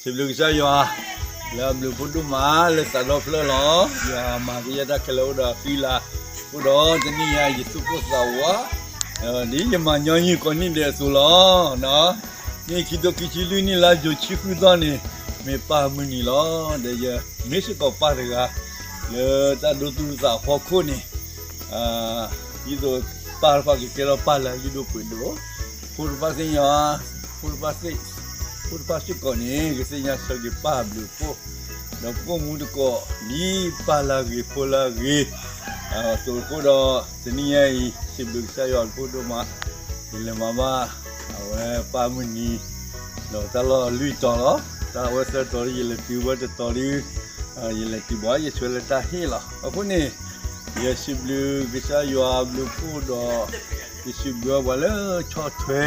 စံးဘျုးကစၢ်ယွၤ လၢအဘျုးဖှိၣ်ဒိၣ်မးလၢသးဒီဖျၢၣ်လီၤ. ယွၤမၤကယဲၢ်တၢ်ခဲလၢာ်အိၣ်ဒီးအဃံလၤ, အဃိဒီးတနံၤညါအံၤယသူၣ်ကိၢ်သးဝး, ဒ်ယမၤညီနုၢ်ကိးနံၣ်ဒဲးအသိးလီၤ. နံၣ်ခံကထိခံဆံလွံၢ်နံၣ်လါယူၤဆံဃုသီန့ၣ် မ့ၢ်ပၢ်မုၢ်နံၤလီၤ. ဒီးယမ့ၢ်စ့ၢ်ကီးပၢ်တဂၤ လၢတၢ်ဒိသူၣ်ဒိသးအဖီခိၣ်န့ၣ် ဒ်သိးပၢ်တဖၣ်ကကဲထီၣ်ပၢ်လၢအလုၢ်ဒိၣ်ပှ့ၤဒိၣ်, ဖိတဖၣ်သ့ၣ်ညါ, ဖိတဖၣ်သ့ၣ်, ဖိတဖၣ်စ့ၢ်ကီးန့ၣ် ကသ့ၣ်ညါဆၢက့ၤပၢ်အဘျုးအဖှိၣ်, ဒီးပကိၣ်မူတကိး ဒ်ပၢ်လၢအဂ့ၤဖိလၢအဂ့ၤအသိးအဃိဒီး တနံၤညါအံၤ စံးဘျုးကစၢ်ယွၤအဘျုးဖှိၣ်ဒိၣ်မး ယလဲၤမၤဘၣ် အဝဲပၢ်မုၢ်နံၤ ဒီးတၢ်လီၢ်လွံၢ်တီၤလီၤ. တၢ်အဝဲသၢတီၤလၢယလဲၤတုၤဝဲတတီၤလၢ ယလဲၤတုၤဘၣ် ယဆှၢလၢတၢ်ဟ့ၣ်လီၤ. အဃိန့ၣ် ယစံးဘျုးကစၢ်ယွၤအဘျုးဖှိၣ်ဒီး ယစံးဘျုးပှၤလၢဆီၣ်ထွဲ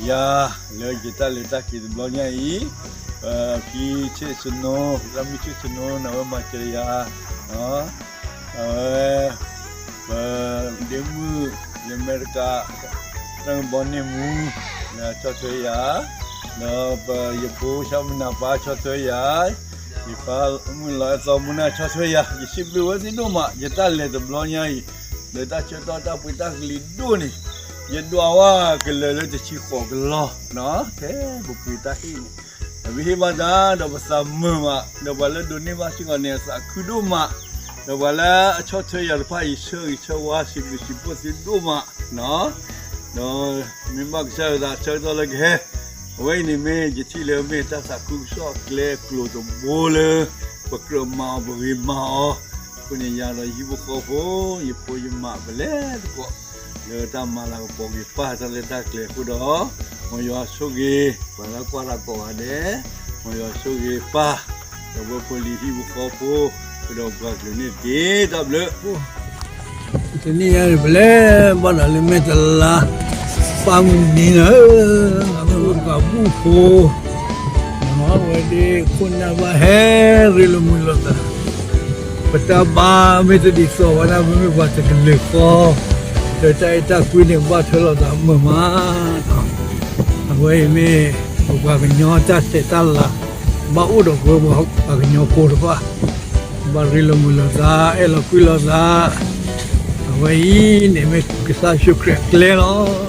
ယၤ လၢယတၢ်လဲၤတၢ်က့ၤတဘျီညါအံၤ, ဖံဆ့ၣ်စနိ, လၢမုၢ်ဆ့ၣ်စနိန့ၣ် အဝဲမၤစၢၤယၤ, အဝဲ ပဒ့မုၣ် လၢအမဲရကၤ တၢ်ကဘီန့ၢ်မူ လၢဆီၣ်ထွဲယၤ, ဒီးပယဖိဆၣ်မုၢ်နၤပၢ်ဆီၣ်ထွဲယၤ, ယဖါမုၢ်လီၤအဲၣ်သီမူနၢ်ဆီၣ်ထွဲယၤ, ယစံးဘျုးဝဲသ့ၣ်ဒိၣ်မး, ယတၢ်လဲၤတဘျီညါအံၤ လၢတၢ်ဆၢကတီၢ်တၢ်ပှ့ၤတၢ်ကလံၤဒိၣ်န့ၣ် ယဒွးဝဲကလၢာ်လၢတဆံဃိးကလီၤ, ထဲပပှ့ၤတၢ်ဟ့ၣ်န့ၣ် ပဟ့ၣ်ဘၣ်တၢ် ဒီးပသးမုာ်မး, ဒီးပှၤလၢဒိးန့ၢ်ဘၣ်စ့ၢ်ကီးန့ၣ် အသးခုဒိၣ်မး, ဒီးပှၤလၢအဆီၣ်ထွဲယၤတဖၣ်အံၤ ဆၢဂ့ၤဆၢဝါစံးဘျုးစံးဖှိၣ်သုဒိၣ်မး, ဒီးမ့ၢ်ဘၣ်ကစၢ်ယွၤသးဆၢကတီၢ်လၢကဟဲ, အဝဲအံၤန့ၣ်မ့ၢ်ယထံၣ်လၢမ့ၢ်တၢ်သးခုကစီၣ်ကျဲကျိၤတဘိလၢ ပကြၢးမၤအီၤပဂ့ၤမၤအီၤ, အဃိန့ၣ်ယၤဒီးယဟံၣ်ဖိဃီဖိ ယဖိယမါပလဲၤသကိး လၢတၢ်မၤလၤကပီၤက့ၤပၢ်တၢ်လၢတၢ်ကျဲၤအဃိဒီး မ်ယွၤဆိၣ်ဂ့ၤ ပှၤလၢကွၢ်တၢ်ကိးဂၤဒဲး, မ်ယွၤဆိၣ်ဂ့ၤပၢ်, ဒီးဝဲဖိလံၤဟံၣ်ဖိဃီဖိ, ကဒီးပှၤကလုာ်န့ၣ်တက့ၢ်. တၢ်ဘျုး တနံၤညါန့ၣ် ပလဲၤဘၣ်ဒီးလၢမဲၢ်တလါ ပၢ်မုၢ်နံၤန့ၣ်, အဝဲအိၣ်တကးဘူၣ်ဖိ, ဝဲဒၣ်ခိၣ်နၢ်ဘၣ်ဟဲရ့လိာ်မုာ်လိာ်သး, ပတၢ်ဘါမ့ၢ်တဒ်သိးဝဲဒၣ် ပမ့ၢ်ပှၤတကလုာ်ဃီ, ဒီးတၢ်အဲၣ်တၢ်ကွံန့ၣ် ဘၣ်ထွဲလိာ်သးမုာ်မး, အဝဲအံၤမ့ၢ် ပပှၤကညီတၢ်ဆဲးတၢ်လၤ ဘၣ်အိၣ်ဒီးပဝဲပှၤကညီဖိတဖၣ်, ဘၣ်ရ့လိာ်မုာ်လိာ်သး အဲၣ်လိာ်ကွံလိာ်သး, အဝဲအံၤန့ၣ်မ့ၢ်ကစၢ်ယ့ၣ်ၡူးခရံာ်အကျဲလီၤ.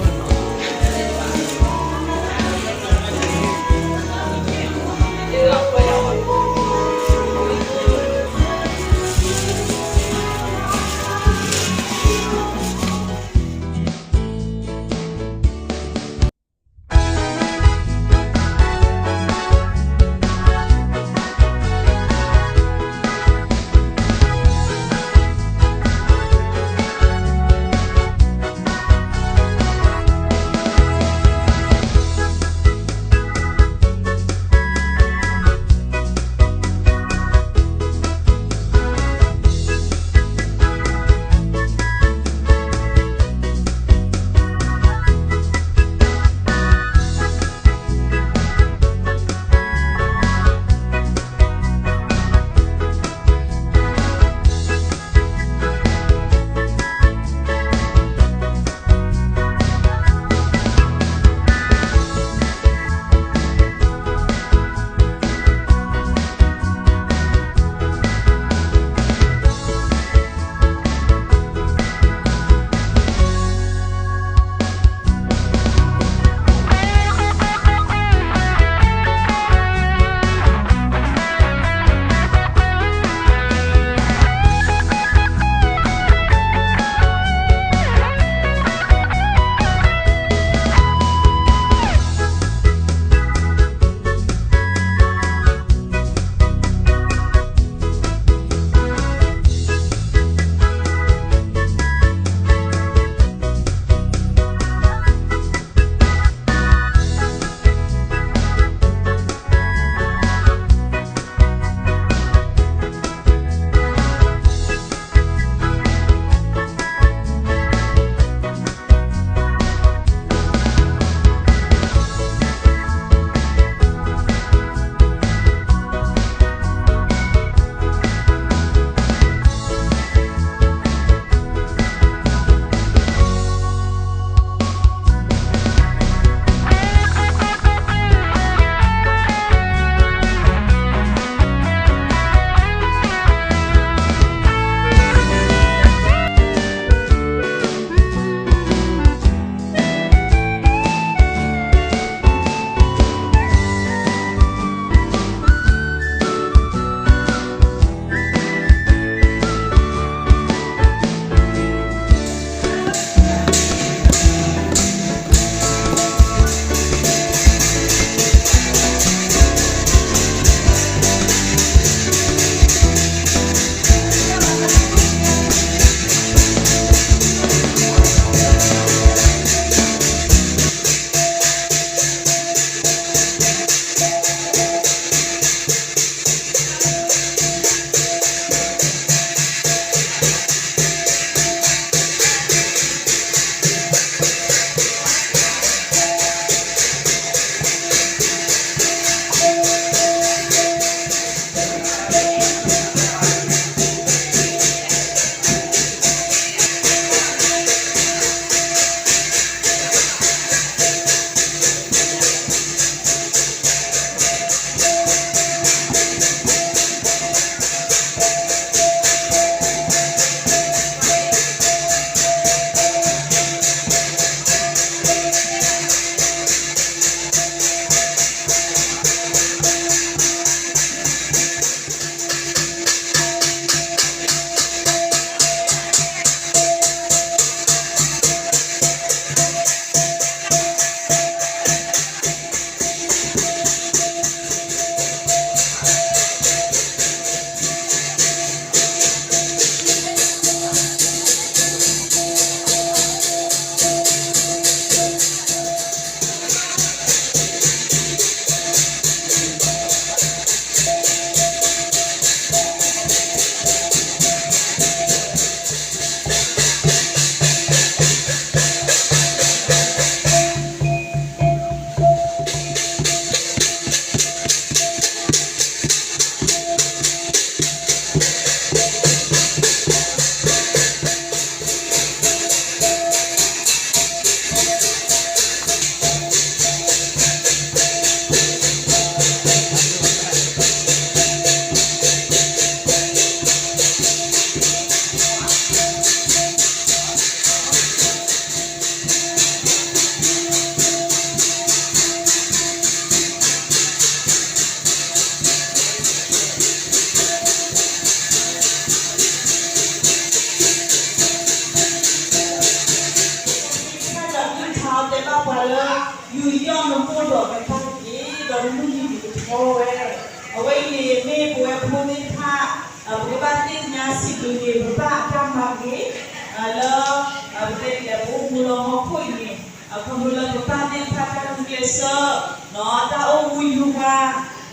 ဒ်အီၤနမိၢ်ဒီးနပၢ်တက့ၢ်, ဒီးနမုၢ်နံၤဒုးကထီဝဲ. အဝဲအံၤန့ၣ် မ့ၢ်ပဝဲဖိသ့ၣ်တဖၣ် ပကဘၣ်သ့ၣ်ညါစံးဘျုးန့ၣ် ပပၢ်အတၢ်မၤဂ့ၤ လၢ ပတဲလဲၣ် ပအိၣ်မူလၢဟီၣ်ခိၣ်အံၤန့ၣ် အခီဖျိလၢပပၢ်သ့ၣ်တဖၣ်တၢ်ဂုာ်ကျဲးစၢး တၢ်အိၣ်မူယိၤဝါ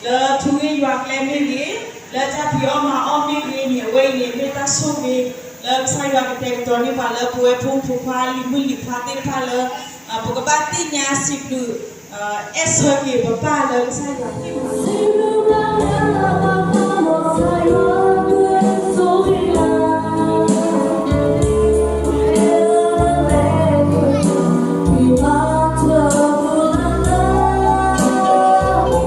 လၢထူဂ့ၢ်ယွၤကျဲမ့ၢ်ဂ့ၤ, လၢတၢ်ဖံးအီၣ်မၤအီၣ်မ့ၢ်ဂ့ၤန့ၣ် အဝဲအံၤန့ၣ် မ့ၢ်တၢ်ဆိၣ်ဂ့ၤ လၢကစၢ်ယွၤကတဲာ်ကတီၤန့ၢ်ပှၤလၢပဝဲဖိမုၣ်ဖိခွါလံၤမုၣ်လံၤခွါသ့ၣ်တဖၣ်လၢ ပကဘၣ်သ့ၣ်ညါစံးဘျုး အဲၣ်ဆၢက့ၤပပၢ်လၢကစၢ်ယွၤဟ့ၣ်ပှၤ လီၤနၤလၢတၢ်သူၣ်ခုသးခု တၢ်သူၣ်ခုသးခု ဒ်သိ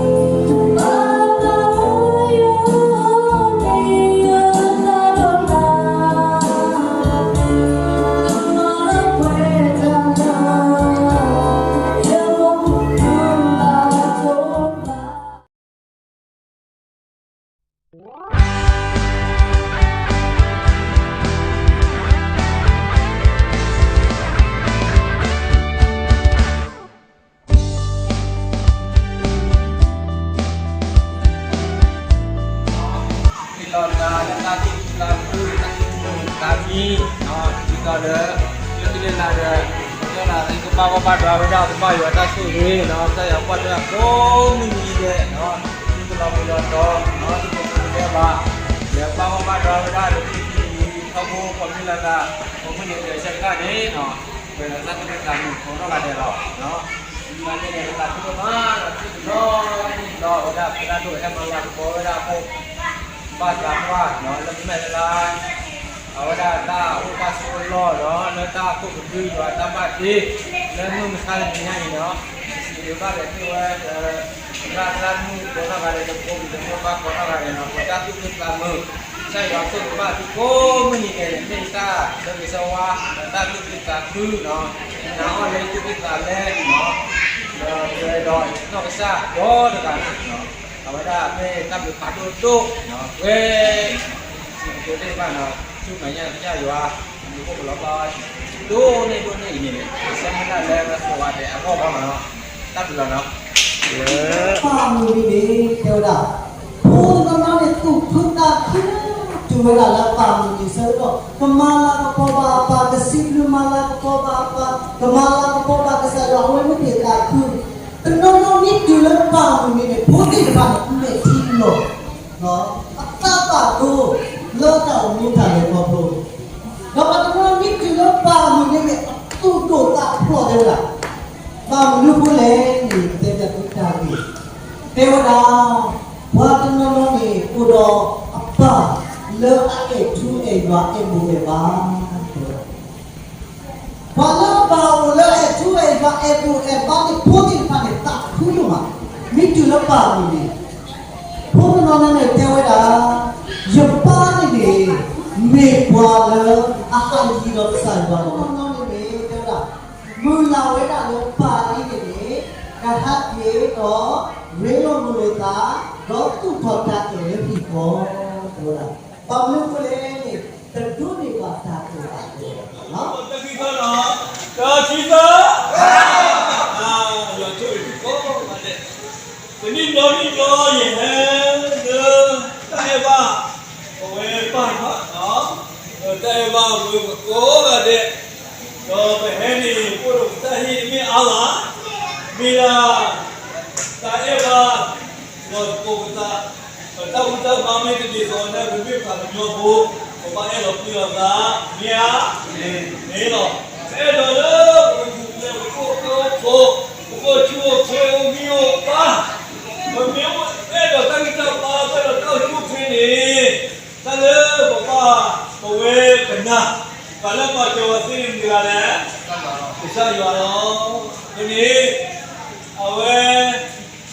းဒီး လၢခံလၢနၤဒီး လၢနၤကဘၣ်ဘၣ်ဒွးဝဲဒၣ် ကဘၣ်ယွၤတၢ်ဆိၣ်ဂ့ၤနီၤ ကစၢ်ယွၤကွၢ်ထွဲအဖိမုၣ်နံၤဒဲးနီၤ သုတလီၤမုၢ်လီၤတီၤနီၤ သုတမူတဒဲးဘၣ် လဲၤဘၣ်ဘၣ်ဒွးဝဲဒၣ်ဒီး ထီဘိ ပှၤမ့ၢ်လၢနၤ ပှၤမုၢ်နံၤဒဲးဆၢကတီၢ်န့ၣ်နီၤ ပတၢ်သူၣ်ခုသးခုကိးနီၢ်ဂၤဒဲးလီၤ မ့ၢ်န့ၣ် ပသးခုဒိၣ်မး ပသးခုဒိၣ်ဒီးဝဲဒၣ်ပသရၣ်ဒိၣ်ဟဲမၤလၤကပီၤဝဲဒၣ်အဖိ ဘၣ်သးပှၢ်နီၤ လၢမဲာ်လၢ အဝဲဒၣ်တၢ်အိၣ်တၢ်ဆိးလီၢ်နီၤ လၢတၢ်ကိးပသူယွၤတၢ်ဘၣ်တ့ လၢမုၢ်မဆါတနံၤညါအံၤနီၤ ပစံးဘျုးဘၣ်လဲၤသ့ၣ်ဝဲ သရၣ်သရၣ်မုၣ်ကိးနီၢ်ဂၤဒဲး တဖိမုၣ်တဖိခွါကိးနီၢ်ဂၤဒဲးနီၤ ပတၢ်သူၣ်ခုသးခု ကစၢ်ယွၤဆိၣ်ဂ့ၤဘၣ်သုကိးမုၢ်နံၤဒဲးန့ၣ် မ့ၢ်တၢ်လၢကစၢ်ဝါ တၢ်သူၣ်ခုသးခုနီၤ နာ်အီၤလၢသူၣ်ခုသးလဲနီၤ ဒီးပဝဲဒီးနီၢ်ကစၢ်ဒီတဂၤန့ၣ်နီၤ အဝဲဒၣ်မ့ၢ်တၢ်ဘျုးဖးဒိၣ်ဒိၣ်နီၤ ဝဲ စံးဘျုးသ့ၣ်တဖၣ်နီၤ ဆူမဲာ်ညါကစၢ်ယွၤ မူခိၣ်ကလီၤဘၣ် ဒိၣ်န့ၢ်ဒိၣ်န့ၢ်အံၤန့ၣ် ကစၢ်မ့ၢ်ဒၣ်လၢပှၤကိးဂၤဒဲးအဂီၢ်ဘၣ်နီၤ တၢ်ဘျုးလီၤနီၤ ပၢ်မုၢ်နံၤန့ၣ် တဲဝဲဒၣ် ဖိတနီၤနီၤန့ၣ် သူၣ်ခုသးခု တုၤဝဲဒၣ်လၢပၢ်မုၢ်နံၤဆၢကတီၢ် ကမၤလၤကပီၤဘၣ်အပၢ် ကစံးဘျုးမၤလၤကပီၤဘၣ်အပၢ် ကမၤလၤကပီၤဘၣ်ကစၢ်ယွၤ အဝဲမ့ၢ်တ့ၢ်သးခု တနီၤနီၤမ့ၢ်တုၤလၢပၢ်မုၢ်နံၤန့ၣ် ဖိသ့ၣ်တဖၣ်န့ၣ် မဲာ်ထံလီၤ အသးဘၣ်ဒိ လၢတၢ်အိၣ်မူတၢ်လဲၤခီဖျိ ဒီးပှၤတနီၤမ့ၢ်တုၤလၢပၢ်မုၢ်နံၤန့ၣ် အသူၣ်ဒိၣ်သးဖျိးတဲဝဲဒၣ် ဘၣ်မနုၤဃိလဲၣ်န့ၣ် ပတဲဘၣ်သုတၢ်ဂ့ၢ် တဲဝဲဒၣ် ပှၤတနီၤနီၤန့ၣ် အိၣ်ဒီးအပၢ်လၢအအဲၣ်ထူအဲၣ်ယွၤအဲၣ်ဘူၣ်အဲၣ်ဘါ တဲဝဲဒၣ် ပှၤလၢအပၢ်အိၣ်လၢအဲၣ်ထူအဲၣ်ယွၤအဲၣ်ဘူၣ်အဲၣ်ဘါန့ၣ် ဖိသ့ၣ်တဖၣ်န့ၣ် သးခုဒိၣ်မး မ့ၢ်တုၤလၢပၢ်မုၢ်နံၤန့ၣ် ဖိတနီၤန့ၣ်တဲဝဲဒၣ် ယပၢ်န့ၣ်န့ၣ် မ့ၢ်ပှၤလၢအဟးယံၤဒီးကစၢ်ယွၤလီၤ. ဖိတနီၤန့ၣ်န့ၣ်တဲဝဲဒၣ် မုၢ်လၢ်ဝဲဒၣ်လၢပၢ်အံၤန့ၣ်န့ၣ် ကဟးက့ၤဒီး ရ့လိာ်မုာ်လိာ်သး ဒီးသူၣ်ထီၣ်တၢ်အဲၣ်လၢဟံၣ်ဃီ တဲဝဲဒၣ်. ဘၣ်မနုၤအဃိလဲၣ်န့ၣ် တဒိးန့ၢ်ဘၣ်တၢ်အဲၣ်ဘၣ် တဲဝဲဒၣ်. တၢ်ခံသၢ, တၢ်ခံသၢ, ယွၤဆိၣ်ဂ့ၤသုကိးဂၤဒဲး, တနံၣ်ဘျီနံၣ်ဘျီယဟဲလၢ တၢ်အဲၣ်ဘၣ် ပဝဲပၢ်တဖၣ်, တၢ်အဲၣ်ဘၣ်ပဝဲကိးဂၤဒဲး, ဒီးပဟဲန့ၣ် ပအိၣ်ဒီးပတၢ်ဟ့ၣ်တမ့ၢ်အါဘၣ်, မ့ၢ်ဒၣ် တၢ်အဲၣ်ဘၣ် ဒီးသကိးပသး, ပတၢ်ဘူၣ်တၢ်ဘါမ့ၢ်တဒ်သိးန့ၣ် ပမ့ၢ်ပှၤကညီဖိ, ပဘၣ်အဲၣ်လီၤကွံလီၤသး, မ့ၢ်ဧါ, မ့ၢ်လီၤ. ပအဲၣ်ဒိးလၢပကပူၤဖျဲး ပကအိၣ်ကၢအိၣ်ခိး, ပကအိၣ်ဆူၣ်အိၣ်ချ့အိၣ်ဂံၢ်အိၣ်ဘါ, ပမ့ၢ်အဲၣ်ဒိးတၢ်ဂံၢ်တၢ်ဘါ ပအဲၣ်ဒိးတၢ်အိၣ်ဆူၣ်အိၣ်ချ့န့ၣ်, တၢ်လၢပဘၣ်ပဝဲပနၢ်, ပှၤလၢမၤစၢၤပှၤသ့န့ၣ်မ့ၢ်မတၤလဲၣ်, ကစၢ်ယွၤလီၤ. အဃိန့ၣ် အဝဲ ယ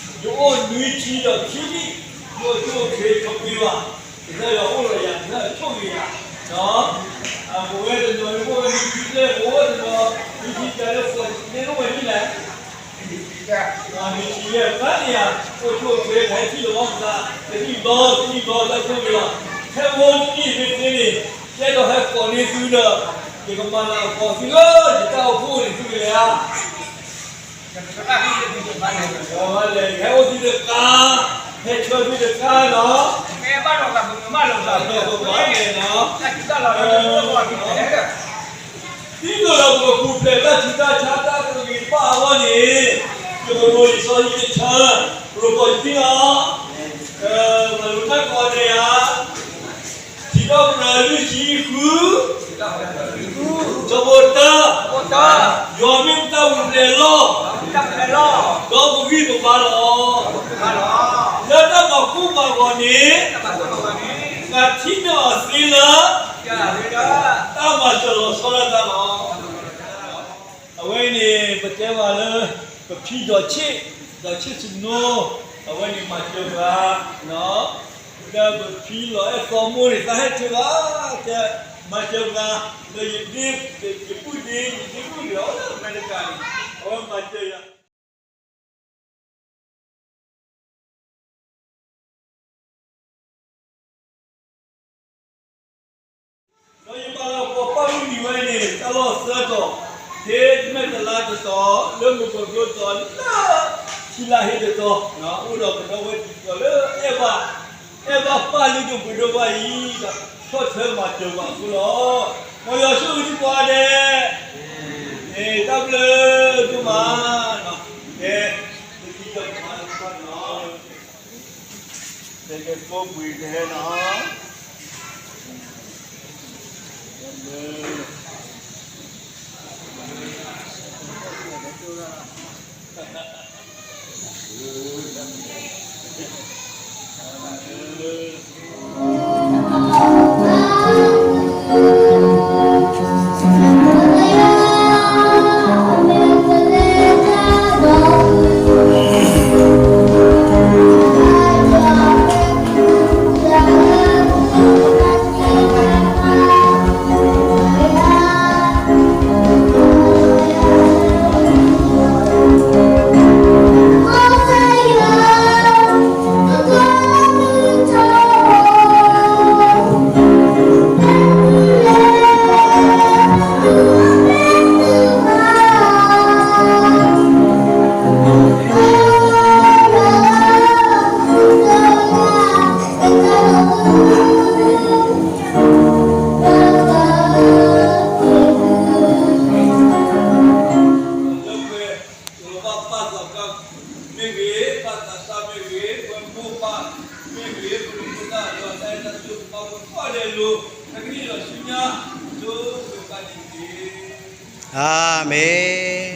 အိၣ်နွံဆံဒီးခံနံၣ်, ယအိၣ်ဆူၣ်အိၣ်ချ့ဆိးက့ဘၣ်, ကစၢ်ယွၤအိၣ်ဒီးယၤ, ကစၢ်ယွၤဆိၣ်ဂ့ၤယၤ, ပဝဲတနီၤန့ၣ် အိၣ်ဝဲနွံဆံလၢ ပဝဲတနီၤ နွံဆံကလဲၣ် အိၣ်ဝဲနွံဆံလၢ နွံဆံယဲၢ် ပှၤန့ၣ်ယၤ အိၣ်ဆူၣ်အိၣ်ချ့ ပဟဲထံၣ်လိာ်ဘၣ်ပသး တနံၣ်ဘျီ တနံၣ်ဘျီ တၢ်ဆိၣ်ဂ့ၤလီၤ. ခဲမုၢ်နံၤမ့ၢ်သ့န့ၣ် ယအဲၣ်ဒိးဟဲကိးန့ၢ်သုဒီး ယကမၤလၤကပီၤသုလၢ ယတၢ်အိၣ်ဖှိၣ်န့ၣ် သုကလဲၤဧါ. ဟဲအိၣ်သုတကါ, ဟဲဆၢသုတကါနီၤ, ဟဲဘၣ်ဒီးသးပမၤလီၤသးဒီးပမၤန့ၣ်နီၤ, ဒ်သိးဒီးပကပူၤဖျဲးတၢ်ဆူးတၢ်ဆါတၢ်ကဂ့ၤဘၣ်အဂီၢ်န့ၣ်, ယကဒိးလံာ်စီဆှံတဆၢ, ရိၤပီၤယသံလီၤ, မၤလိတၢ်ကိးဂၤဒဲးဧါ စံးထီၣ်ပတြၢၤလွံၢ်ဆံဃု, ဆၢဖိတၢ, ယွၤမ့ၢ်ပတၢ်ပူၤဖျဲးလီၤ, ဒီးပဂံၢ်ပဘါလီၤ. လၢတၢ်မၤကိၢ်မၤဂီၤန့ၣ်, ပှၤထံၣ်န့ၢ်အီၤသ့လၢ တၢ်မၤစၢၤလီၤဆီဒၣ်တၢ်လီၤ. အဝဲအံၤန့ၣ် ပတဲဘၣ်လၢ ပဖံဒီးဆ့ၣ်, ဒီးဆ့ၣ်စနိ, အဝဲန့ၣ်မၤစၢၤပှၤ, လၢပဖံလီၤအဲၣ်သီမိၢ်န့ၣ် သးဟဲဆၢဘၣ်, တဲ, မၤစၢၤပှၤ, လၢယဒ့, ယပုၢ်ဒ့, ယဒ့ပုၢ်ဒ့အိၣ်လၢအမဲရကၤန့ၣ်, အဝဲမၤစၢၤယၤ ဒီးယပာ်လီၤပှၤပၢ်မုၢ်နံၤဝဲန့ၣ် တၢ်လီၢ်သၢတီၤ, ဟ့ၣ်မဲာ်တလါတတီၤ, လၢမုၢ်ကီၢ်ကျိတီၤ, လၢထံလါဟ့ၣ်တတီၤ, အိၣ်ဒီးပဒီပုၢ်ဝဲၢ်တံၤသကိးလၢအဲၣ်ဘၣ်, အဲၣ်ဘၣ်ပၢ်လၢဒိၣ်ပှ့ၤဒိၣ်ဘၣ်အံၤ, ဒီးဆီၣ်ထွဲမၤစၢၤဘၣ်အဃိလီၤ. မ်ယွၤဆိၣ်ဂ့ၤသုကိးဂၤဒဲး, တၢ်ဘျုးဒိၣ်မး, ကဲ, ပတံၤဒီးပှၤလၢပှၤနီၤ တကဲကိးပှ့ၤကဟဲနီၤ. လၢပှဲၤ ပဘၣ်ပာ်သးကါမ့ၢ်ဂ့ၤ, ပာ်သးစၢ်မ့ၢ်ဂ့ၤ, ပမိၢ်ပၢ်မ့ၢ်ဂ့ၤ, ပမုၢ်ဖိသၣ်ဒီးတၢ်အဲၣ်တၢ်ကွံ ပပှၤကိးဂၤဒဲးအလိၤ, တၢ်ကန့ၢ်လီၤဆူညါ, ဒိၣ်ဒိၣ်ကါန့ၣ်တက့ၢ်. အၤမ့ၣ်.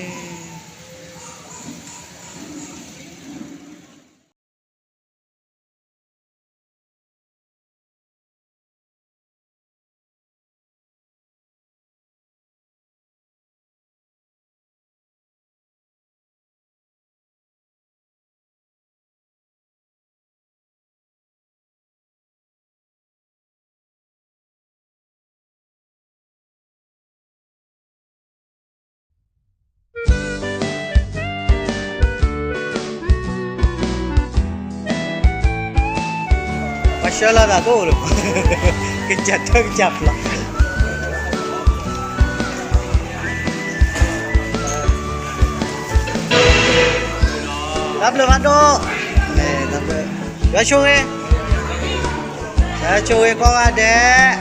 ပှၤဆှၢလီၤသးတအိၣ်လၢၤဘၣ်, ကစၢ်ထၢကစၢ်ဖျိး, တၢ်ဘျုးဖးဒိၣ်, တၢ်ဘျုး, ယွၤဆိၣ်ဂ့ၤ, ယွၤဆိၣ်ဂ့ၤကိးဂၤဒဲး.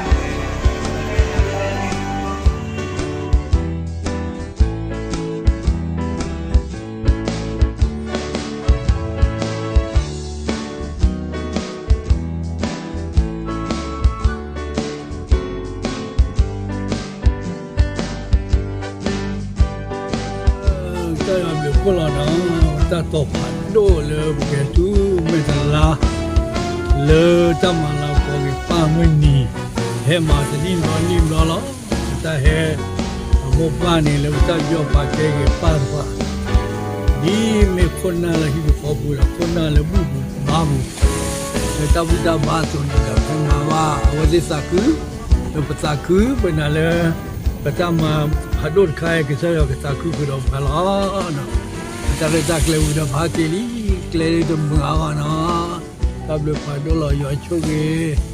တၢ်ဘျုးခိၣ်လီၤနီၤ, တၢ်တိာ်ဖးဒိၣ်လၢပကဲဆူမဲာ်တလါ, လၢတၢ်မၤလၤကပီၤက့ၤပၢ်မုၢ်နံၤ, ဟဲမၤတနံၣ်ဘျီနံၣ်ဘျီလီၤ. ပတၢ်ဟဲအမိၢ်ပၢ်န့ၣ် လၢပတၢ်ယီၣ်ပာ်ကဲက့ၤပၢ်တဖၣ်, ဒ်မ့ၢ်ခိၣ်နၢ်လၢဟံၣ်ဖိဃီဖိဒီး ခိၣ်နၢ်လၢဘူၣ်ပူၤဘါပူၤ, လၢတၢ်ဘူၣ်တၢ်ဘါအသိးန့ၣ်ဒီး ပမၤဘၣ်အဝဲသ့ၣ်သးခု, ဒီးပသးခု ပနာ်လၢ ပတၢ်မၤဖးဒိၣ်တခါအံၤ ကစၢ်ယွၤကသးခုဃုာ်ဒီးပှၤလီၤ. ပတၢ်ရဲၣ်တၢ်ကျဲၤဝံၤဒီး ပဟးက့ၤလံ, ကျဲဒ်တမုာ်အါဘၣ်နီၤ. တၢ်ဘျုးဖးဒိၣ်လီၤ, ယွၤဆိၣ်ဂ့ၤ.